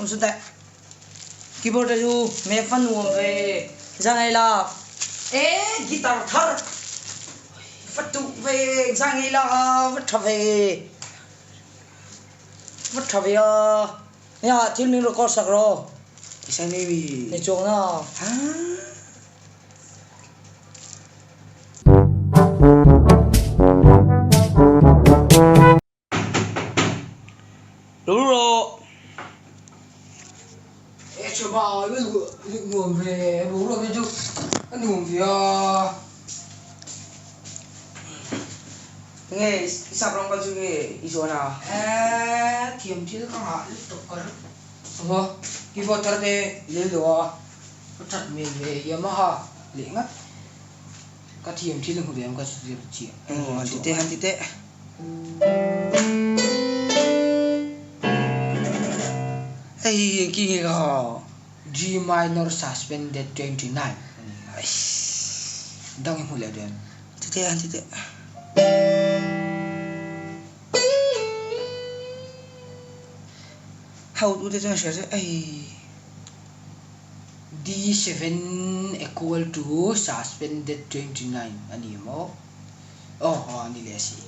Awm sawn teh. Keyboard te chu map va nuam ve. Zan ei la. E guitar thar va tuh ve zan ei la va tha ve. Va tha ve a. Nia thil min record sak rawh. I sai mai mi. Ni chuang na. Lo rawh. E chu ba nuam ve boruak hi chu a nuam ve a. Nge i sap rawng kal chu nge i zuan a? E thiam thil ka ngah lutuk ka ring. Aw keyboard thar te i lei lo a, ka that hmel ve Yamaha leh ngat. Ka thiam thil hmu ve ang ka zir chiah. Aw han ti teh han ti teh. Hei hi engki nge ka G minor suspended 29 a ni a. Dang i hmu leh dawn. Ti teh han ti teh. Ho tu te chuan hria se ei. D7 equal to suspended 29 a ni maw? Aw aw a ni leh si.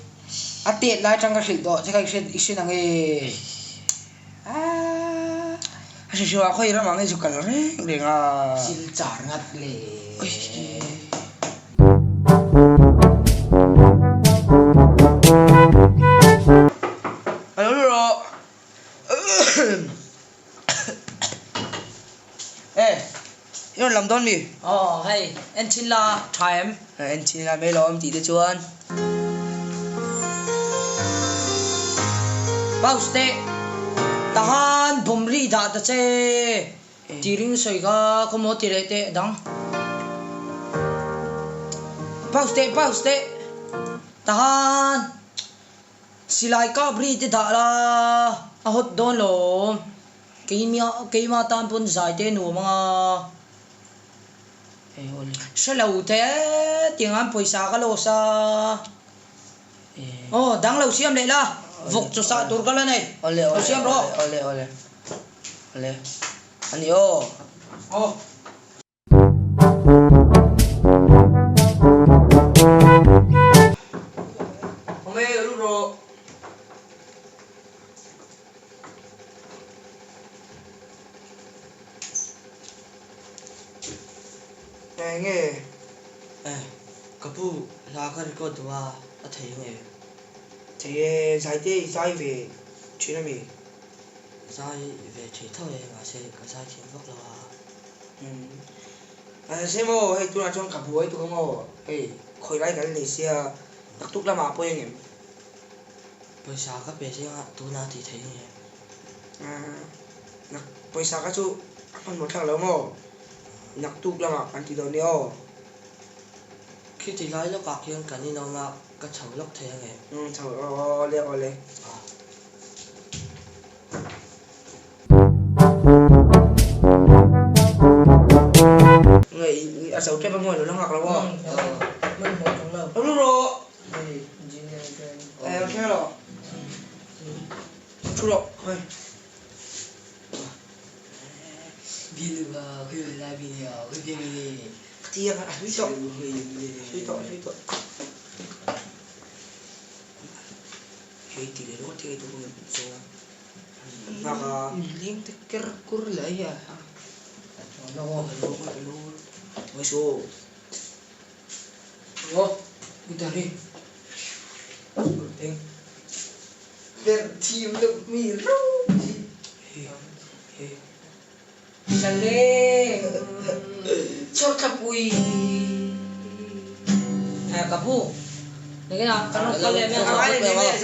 A tet lai atang ka hrilh tawh che kha i hre i hre nang e. Aaa. A hre hre a khawi ramah nge chu kal reng reng a. Silchar ngat le. A lo lut rawh. E, i rawn lam dawn mi? Aw, hei, en thin la, tha em? En thin la mai lawm tih te chuan. Pause teh, tahan bawm ri dah ta che, tih ring sawi kha khawmaw ti leh teh dang. Pause teh, pause teh, tahan. Silai kap ri te dah la a hawt dawn lo. Keimia keima tan pawn zai te nuam anga. Hre lo te tiang an pawisa ka loss a. Aw dang lo siam leh la vawk chaw sah tur ka la nei. Lo siam rawh. Awle awle awle ani aw. Aw. Enge ka pu hla ka record duh a, a thei nge? Thei e, zai te i zai ve thin ami? Zai ve thei tho e, mahse ka zai thiam vak lo a. Umm se maw hei tunah chuan ka buai tuk ang aw hei khawi lai kan nei sia naktuk lamah pawh eng em? Pawisa ka pe zing a tunah tih theih nge? Umm nak pawisa ka chu a hmanhmawh thlak lo maw naktuk lamah kan ti dawn nia aw. Khiti lai lawkah khian kan inawm a ka chho lawk thei ang em? Umm chho aw awle awle. A zo tep a maw lo la nghak lo aw. Lo lut rawh. Lo thleng rawh. Thu rawh. Ka ti ang a hlui tawh. Hlui tawh hlui tawh. Hei ti leh ringawt thei tur chu nghak a. Inleng te ker kur leh hi a. Oi so. Aw guitar hi. Eng. Ber thim deuh mi rau hi. He he. Saleng chhawrthlapui. Ka pu Nge kan rawn kal leh mai ang.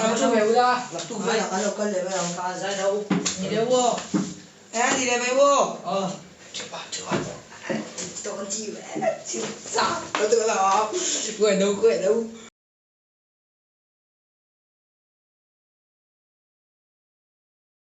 Kan thu ve ula. Kan lo kal leh mai ang. Ka zai tho. Ni leh u aw. Ni leh mai u aw. Aw. Thupa thupa. Tawn chi ve. Chi sa. Ka tu la. Kuai no kuai no.